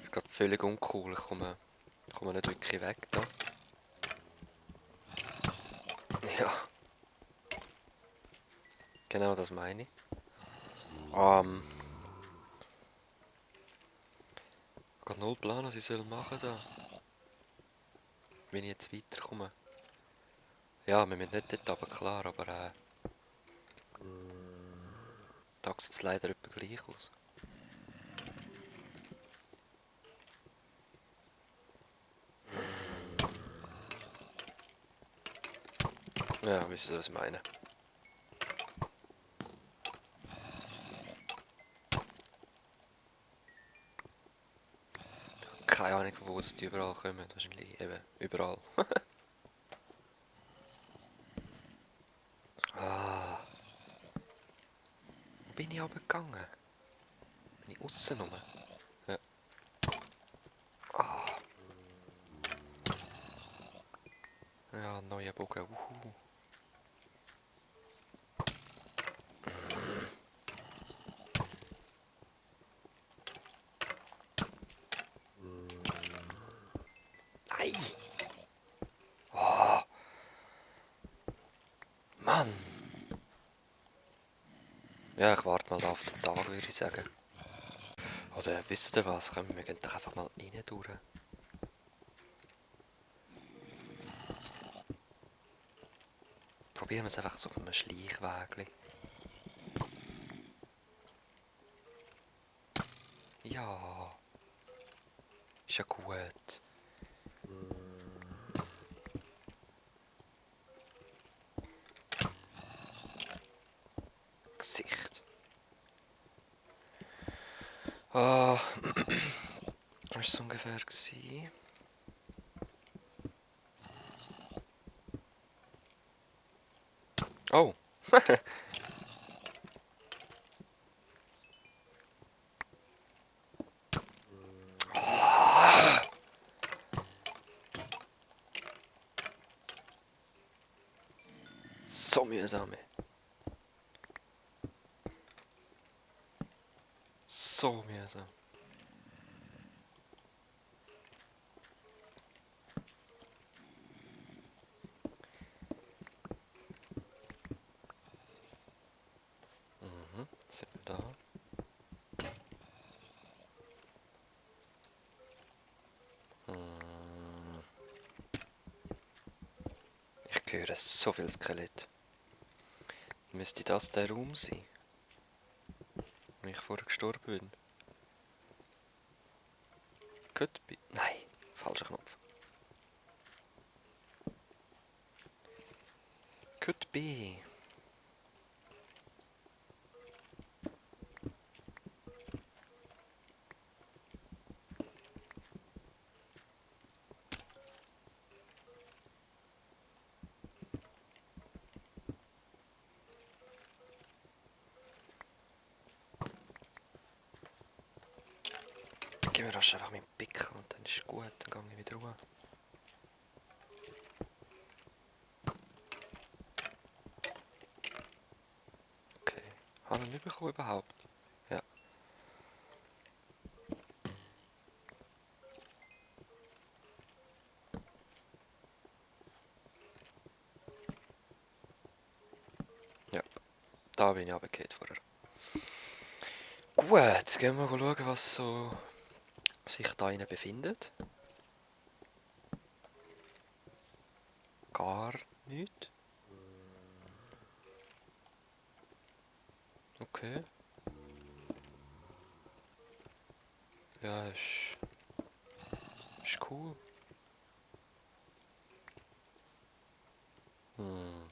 Ist gerade völlig uncool. Ich komme nicht wirklich weg da. Ja. Genau das meine ich. Ich habe null Plan, was ich machen soll da. Wenn ich jetzt weiterkomme. Ja, wir müssen nicht dort runter, klar, aber da sieht es leider etwa gleich aus. Ja, wisst ihr, was ich meine? Keine Ahnung, von wo die überall kommen. Wahrscheinlich eben überall. Wo bin ich runtergegangen? Bin ich aussen rum? Ja. Ja, neuer Bogen. Ei! Mann! Ja, ich warte mal auf den Tag, würde ich sagen. Oder wisst ihr was? Komm, wir gehen doch einfach mal rein durch. Probieren wir es einfach so auf einem Schleichweg. Ja. Ist ja gut. Gesicht. Ah. Was war es ungefähr? Oh. So mühsam. So mühsam. Jetzt sind wir da. Ich höre so viel Skelett. Müsste das der Raum sein, wo ich vorher gestorben bin? Could be. Nein, falscher Knopf. Could be. Gib mir rasch einfach meinen Pickel und dann ist es gut, dann gehe ich wieder ruhig. Okay. Habe ich ihn bekommen überhaupt? Ja. Ja. Da bin ich runtergefallen vorher. Gut, gehen wir mal schauen, was so sich da drinnen befindet. Gar nichts. Okay. Ja, ist cool.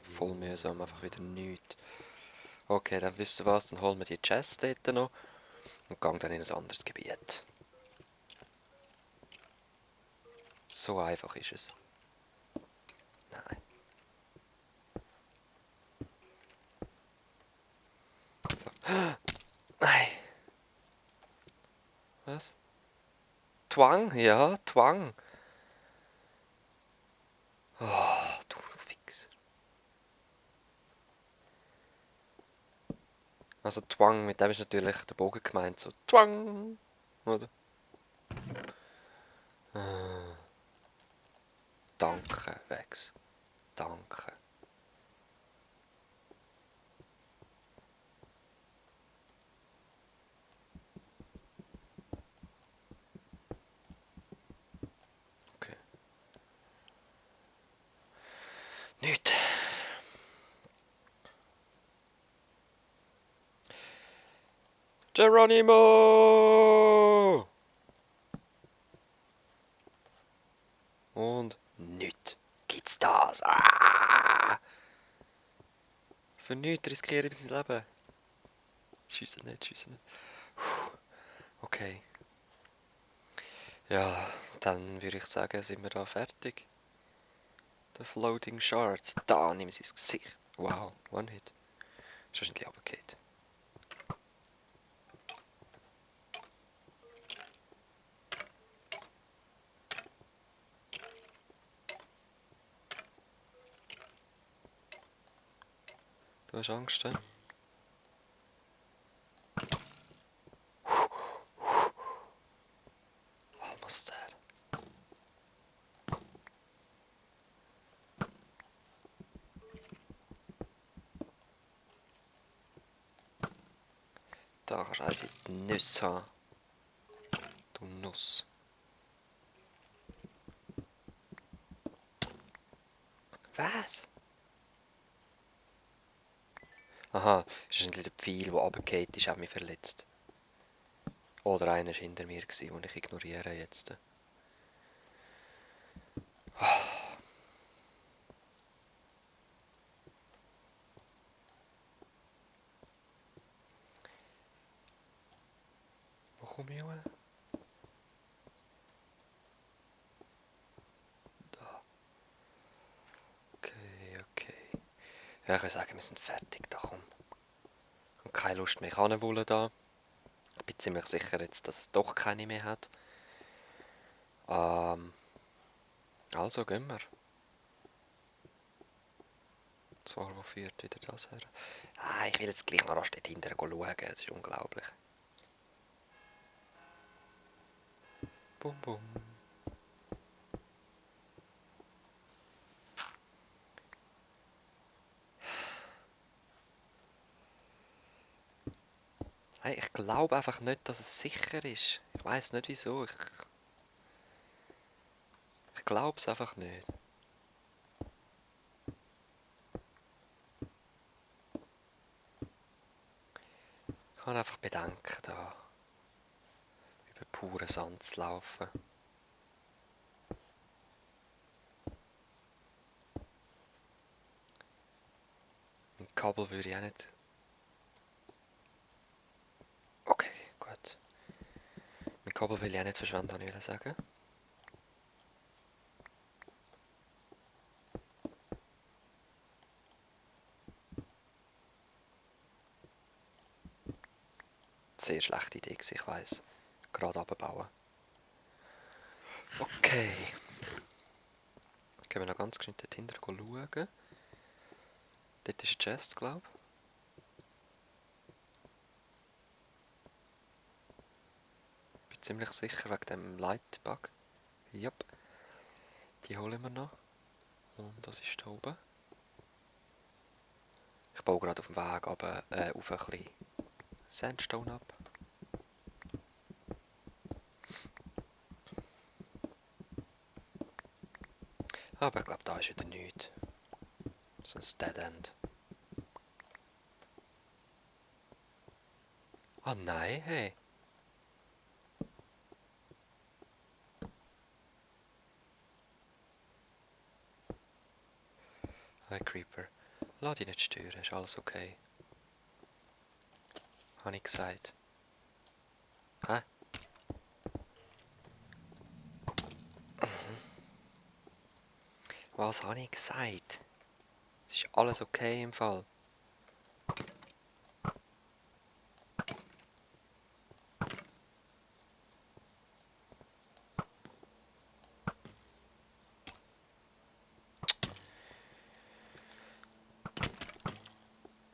Voll mühsam, einfach wieder nichts. Okay, dann wisst ihr was, dann holen wir die Chest dort noch und gehen dann in ein anderes Gebiet. So einfach ist es. Nein. So. Nein. Was? Twang? Ja, Twang. Oh, du Fixer. Also Twang, mit dem ist natürlich der Bogen gemeint, so Twang, oder? Danke, Wex. Danke. Okay. Nicht. Geronimo! Und nicht. Gibt's das? Ah! Für nichts riskiere ich mein Leben. Schiessen nicht, schiessen nicht. Puh. Okay. Ja, dann würde ich sagen, sind wir da fertig. The Floating Shards. Da, nehmen sie ins Gesicht. Wow, One-Hit. Ist wahrscheinlich runtergefallen. Du hast Angst, hä? Almost there. Da kannst du eins in die Nüsse haben. Du Nuss. Was? Aha, das ist ein der Pfeil, der runtergefallen ist, hat mich verletzt. Oder einer war hinter mir, den ich ignoriere jetzt. Wo komme ich hin? Da. Okay, okay. Ja, ich würde sagen, wir sind fertig. Da komm. Und keine Lust mehr anwollen da. Ich bin ziemlich sicher jetzt, dass es doch keine mehr hat. Also gehen wir. Zwar, wo führt wieder das her? Ah, ich will jetzt gleich noch rasch dort hinten schauen. Es ist unglaublich. Bum, bum. Hey, ich glaube einfach nicht, dass es sicher ist. Ich weiß nicht wieso. Ich glaube es einfach nicht. Ich habe einfach Bedenken, da über puren Sand zu laufen. Ein Kabel würde ich auch nicht. Okay, gut. Mein Kabel will ich auch nicht verschwenden, habe ich sagen. Sehr schlechte Idee, ich weiss. Gerade abbauen. Okay. Gehen wir noch ganz geschwind dort hinten schauen. Dort ist ein Chest, glaube ich. Bin ziemlich sicher wegen dem Lightbug. Yep. Die holen wir noch. Und das ist da oben. Ich baue gerade auf dem Weg aber auf ein bisschen Sandstone ab. Aber ich glaube, da ist wieder nichts. Sonst Dead End. Ah nein, hey. Hi Creeper. Lass dich nicht stören, ist alles okay. Habe ich gesagt. Hä? Was habe ich gesagt? Es ist alles okay im Fall.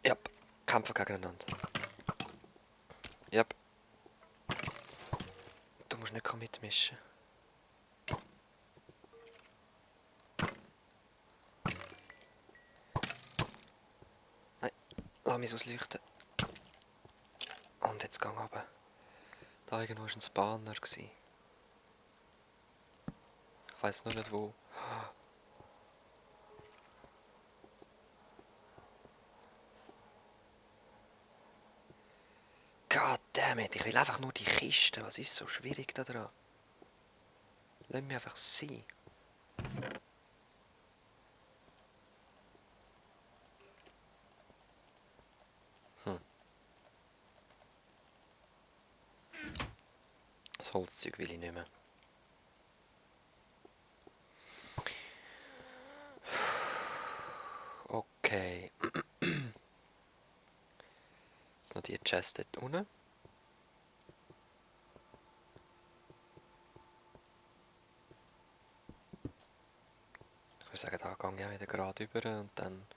Ja, kämpfen gegeneinander. Yep. Du musst nicht mitmischen. Nein, lass mich ausleuchten. Und jetzt gang runter. Da irgendwo war ein Spawner. Ich weiss noch nicht wo. God damn it, ich will einfach nur die Kiste. Was ist so schwierig da dran? Lass mich einfach sein. Das Holzzeug will ich nicht mehr. Okay. Jetzt noch die Chest dort unten. Ich würde sagen, da gehe ich wieder gerade über und dann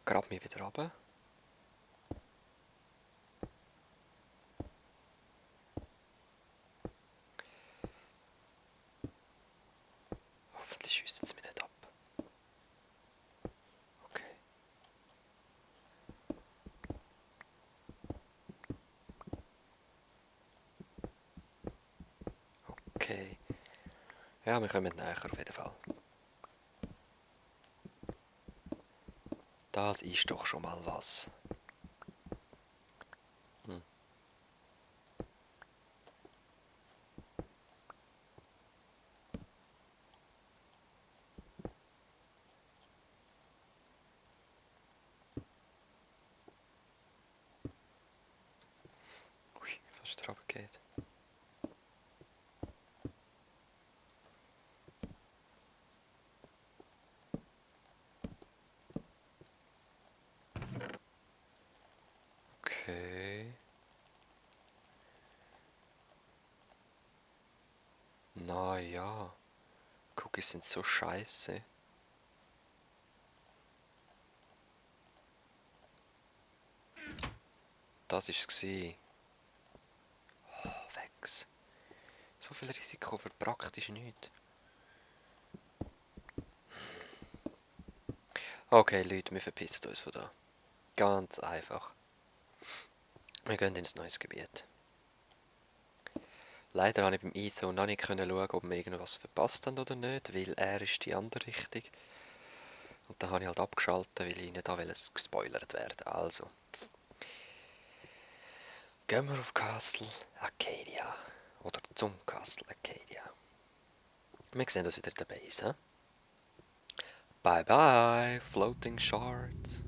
grab mich wieder runter. Hoffentlich schießt es mich nicht ab. Okay. Okay. Ja, wir kommen näher auf jeden Fall. Das ist doch schon mal was. Ui, fast drauf geht. Okay. Na ja. Cookies sind so scheiße. Das war es. Oh, wegs. So viel Risiko für praktisch nichts. Okay, Leute, wir verpissen uns von da. Ganz einfach. Wir gehen ins neues Gebiet. Leider konnte ich beim Ethan noch nicht schauen, ob wir irgendwas verpasst haben oder nicht, weil er ist die andere Richtung. Und dann habe ich halt abgeschaltet, weil ich nicht gespoilert werden. Also. Gehen wir auf Castle Arcadia. Oder zum Castle Arcadia. Wir sehen uns wieder in der Base. Bye bye, Floating Shards.